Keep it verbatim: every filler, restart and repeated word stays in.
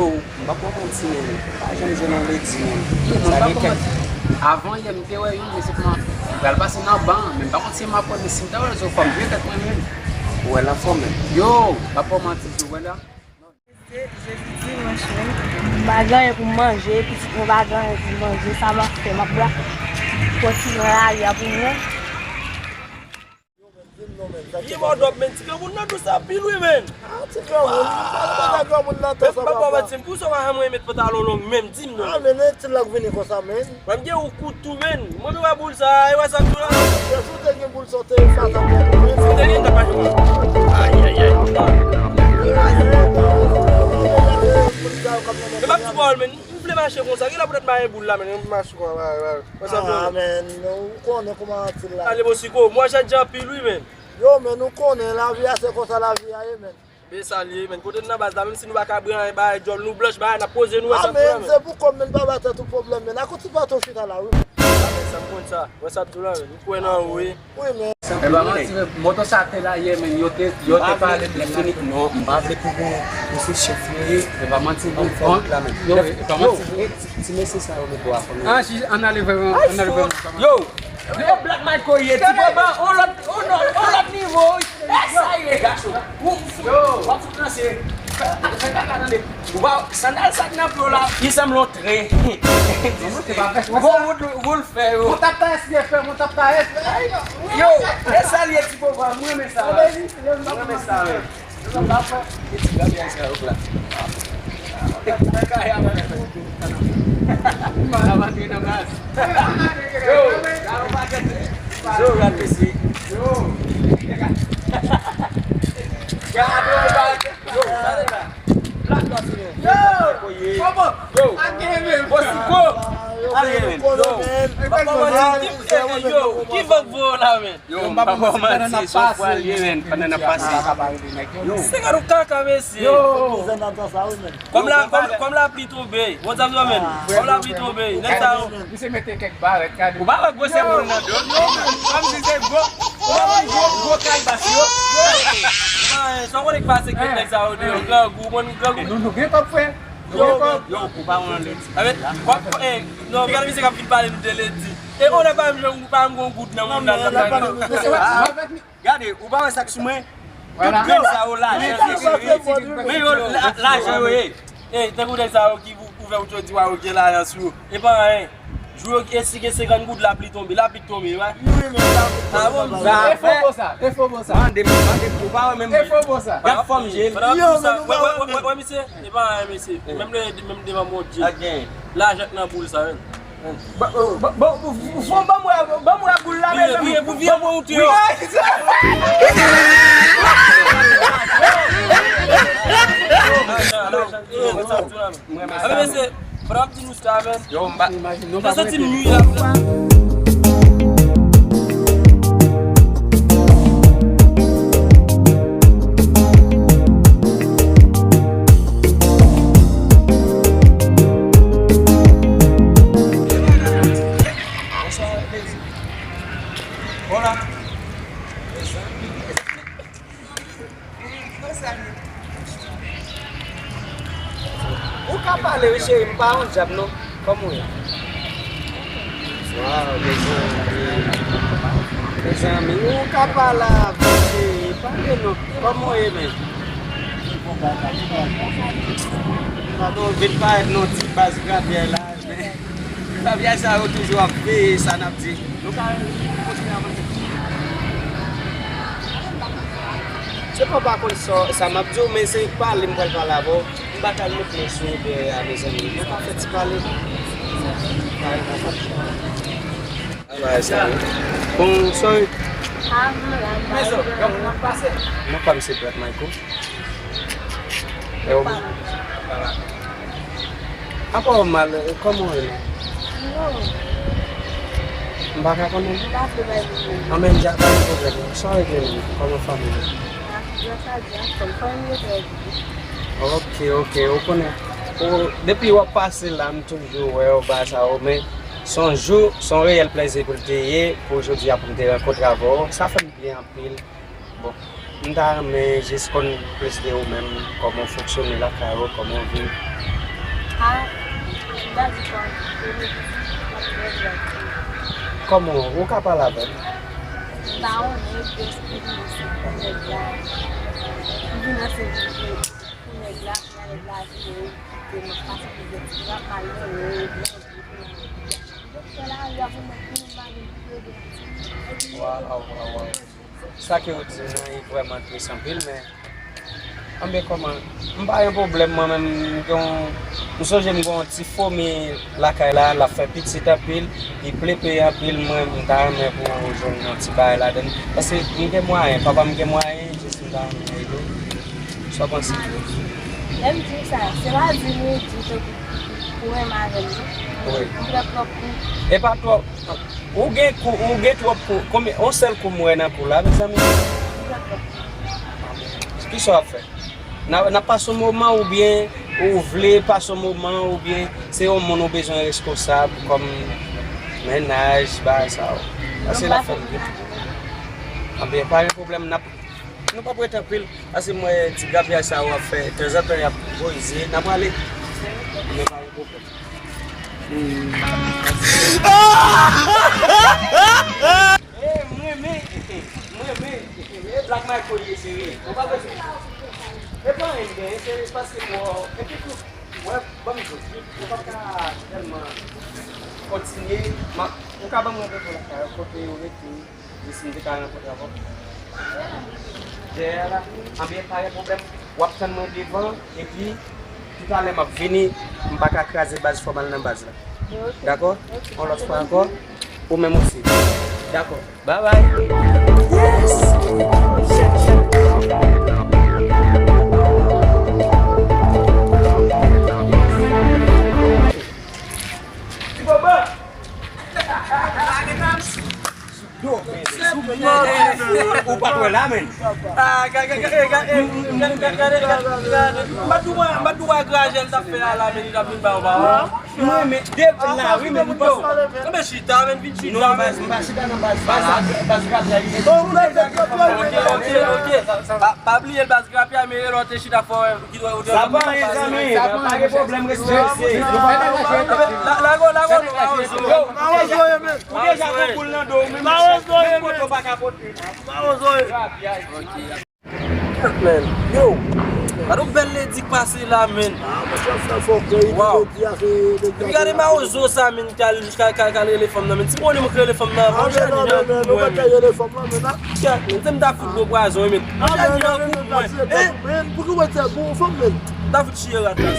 Yo, m p ap wè manti, men m pa janm jwenn yon ledi, men. Yo, mwen pa gen kèk. Avan yè, m te wè youn, men se kòman, m pral pase nan ban an, men m pa konn si m ap wè, men si m ta wè l, se fò m vire tèt mwen menm. Ou wè l anfòm, men. Yo, m p ap wè manti, yo, wè la. Se jodi dimanch, men. M pa gen anyen pou m manje, pitit mwen pa gen anyen pou m manje, sa m ap fè, m ap bra-, pran ti nan lari a pou mwen. Li mò dòp, men ti granmoun nan dous anpil wi, men. Ah, ti granmoun, pa nan granmoun nan, men, tan sa m pa pa ba. Manti, pou sa w pa janm renmen pantalon long, menm, di m non. Ah, men, men, ti lak vini konsa, men. Mwen, m gen ou kout tou, men. Mwen, m wè boul sa, e wè sa m tou la. Yes, ou te gen boul sa, te fatra tou, men. Si w te gen, ta pa jwenn mwen. Ay, ay, ay. Men m ap di pawòl, men. M vle mache konsa. Gen la poutèt m pa gen boul la, men. M mache konsa, wè, wè. Wè sa m tou. Ah, men, ou konnen kòman antil la. Ale, bon, siko, mwen, jèt jan anpil, wi, men. Yo, men, ou konnen, lavi a, se konsa lavi a ye, men. Men sa l ye, men. Kote n nan baz la, menm si nou pa ka bran bagay djòl, nou blanch bagay, n ap poze nou, wè sa m di w la, men. Se pou kòm, men, pa ba tèt ou pwoblèm, men. Ak ou ti bato chita la, wi. A, men sa m konn sa. Wè sa m di w la, men. M kwè nan ou, wi. Wi, men. E pa manti, men, moto sa te la yè, men, yo te, yo te pale de li. Non, m pa vle pou, pou, pou se chèf yo ye. E pa manti, non. Yo, e pa manti. Ti mesye sa yo met bò a fò nou. Ah, si, ann ale vrèman, ann ale vrèman. Yo, yo, Black Michael ye, ti baba, on lòt, on lòt, on lòt nivo, wi. E sa ye, gason. Ou, ou, w ap fout ranse. Fè, fè kaka tande. Ou pa, sandal sa k nan pye w la, li sanble yon tren. Gwo wout, wout fè yo. Mwen t ap ta S D F, mwen t ap ta S D F. Yo, e sa l ye, ti baba, mwen renmen sa. Mwen renmen sa, wi. Yo, gade yon pakèt. Yo, gade mesye. Yo. Gade yon pakèt. Yo, gade la. Black Boss, yo. Yo. Yo. Bosiko. Ale, men. Yo. Yo, ki vag voye w la, men? Yo, m pa ba w manti, se yon fwa l ye, men, pandan n ap pase. Yo. Se gade yon kaka, mesye. Yo. Kòm la, kòm, kòm lapli tonbe. Bon, sa vle, men. Kòm lapli tonbe. Nèg sa yo. Misye mete kèk barèt, gade. Ou pa wè gwosè moun nan do l, non? Kòmsi se gwo, ou pa wè gwo, gwo kalbas yo? Yo. Sa w konnen k pase k met nèg sa yo deyò. Grangou, ou konn grangou? Nou, nou gen kòb, frè. Yo, yo, ou pa wè ledi. Amen. Kòm, eh, non, gade misye k ap vin pale nou de ledi. E ou la pa menm, ou pa menm gon goud nan moun nan. Gade, ou pa wè sa k sou mwen? Tout grenn sa yo lajan yo ye. Men yo, la-, lajan yo ye. Ey, tankou nèg sa yo ki ou-, ouvè wout yo di w a yo gen lajan sou yo. E pa anyen. Jou yo, e si gen senkant goud, lapli tonbe, lapli tonbe, wi. Ah bon? E fo bon sa, e fo bon sa. Mande, mande, ou pa wè menm. E fo bon sa. Gad fòm je l. Wè, wè, wè, wè, wè, misye. E pa anyen, mesye. Menm lè, menm devan Bondye. Lajan k nan boul sa, wi. Bon, bon, bon, bon, fò ban mwen, ban mwen boul la, mezanmi. Vire, vire, vire pou w monte yo. Mwen renmen sa. Mwen renmen sa. Yo, m pa, m pa santi m nui la. Bonswa, Daisy. Hola. Ou ka pale wi cheri, m pa yon dyab non. Kòman w ye? Waw, mezanmi. Mezanmi, ou ka pale avè m cheri, pale non. Kòman w ye menm? Padon, vin parèt nan ti baz grabyè la, men grabyè sa yo toujou ap veye sa n ap di. Nou ka kontinye avanse. Se pa, pa konn sa, sa m ap di w, men se pale m pral pale avè w. M pa ka met men sou ou dèyè a, mezanmi. Nou ka fè ti pale. Bon, sorry. Non, pa m se Black Michael. Apa w mal, kòman w ye? M pa ka konnen. Anben, dja pa gen pwoblèm. Sa w regle menm? Kòman fanmi yo? Ok, ok, ou konnen. Ou, depi w ap pase la, m toujou wè w, bagay sa yo, men se yon jou, se yon reyèl plèzi pou l te ye, pou jodi a pou m te rankontre avè w. Sa fè m byen anpil. Bon. M ta renmen jis konn plis de ou menm, kòman w fonksyone lakay ou, kòman w viv. A, m ta di kòm, premye pitit, m ap trè byen. Kòman w ka pale avè m? M pa konnen, epi espri m se pou nèg la. M vin nan se pou nèg la, pou nèg la vini, ke m ap pase plizyè ti trap, m al nan rèv, nan Waw, waw, waw. Sa ke ou di nan, li vrèman tris anpil, men anben kòman, m pa gen pwoblèm mwen menm, m gen yon, m sonje m gen yon ti fomi lakay la, l ap fè pitit anpil, li plepe anpil, mwen m ta renmen pou jwenn yon ti bagay ladann, paske m gen mwayen, papa m gen mwayen, jis m ta renmen ede w. Sa w panse? Lè m di w sa, se pa di m wi, di w tankou pou renmen avè m non. Wi. M pran twòp kou. E pa twòp. Ou gen kou, ou gen twòp kou. Konbyen, yon sèl kou m wè nan kou la, mezanmi. M pran twòp kou. Kisa w ap fè? N a, n ap pase yon moman oubyen ou vle pase yon moman oubyen se yon moun ou bezwen reskonsab kòm mennaj, bagay sa yo. Paske l ap fè m gen. Anben, pa gen pwoblèm, n ap, nou p ap rete anpil. Paske m wè ti grapyay sa yo ap fè, tanzantan y ap voye zye, n a prale. Men pa gen pwoblèm. E, m renmen, m renmen, e Black Michael ye, sere. Ou pa bezwen. E pa anyen m genyen, se paske bò, epi tou, wè, ban m di w, nou p ap ka tèlman kontinye. M ap, ou ka ban mwen rankontre lakay, kote yo rete. Jis m te ka rankontre avè w. Dèyè a la. Anben, pa gen pwoblèm. W ap tann mwen devan, epi toutalè m ap vini. M pa ka kraze baz, fò m al nan baz la. Dakò? Yon lòt fwa ankò, ou menm osi. Dakò. Babay. Yes! Ti bòbò! Yo, men, sou men, ou pa t wè la, men. Ah, gade, gade, gade, gade, gade, gade. M pa t wè, m pa t wè grajè l t ap fè a la, men li t ap vin ba w, ba w. Mwen, men, de la, wi, men, m pa. Anben chita, men, vin chita. Non, baz, m pa chita nan baz, baz, baz grapyay. Ok, ok, ok. Pa, pa bliye l baz grapyay, men lè w te chita fò, ki dwe ou te. Sa pa anyen, zanmi, pa gen pwoblèm, respè. Lago, lago, nou pa ozo. Yo, ou deja, ou deja gon boul nan do w, menm, menm kote w pa ka pote. Pa ozo. Grapyay. Man, yo, gade yon bèl ledi k pase la, man. Ah, mon chè, fè fò, fè, wow. Epi gade mawozo sa, man, k al, k al, k al, k al rele fanm nan, man. Si konnen mwen k rele fanm nan avan, non, non, non, nou pa ka rele fanm nan, man, la. Kèt, man, se m ta fout gwo pwazon, man. Ah, man, non, non, non, non, man, pouki w wè tèt bon fanm, man? M ta fout chiye rat la.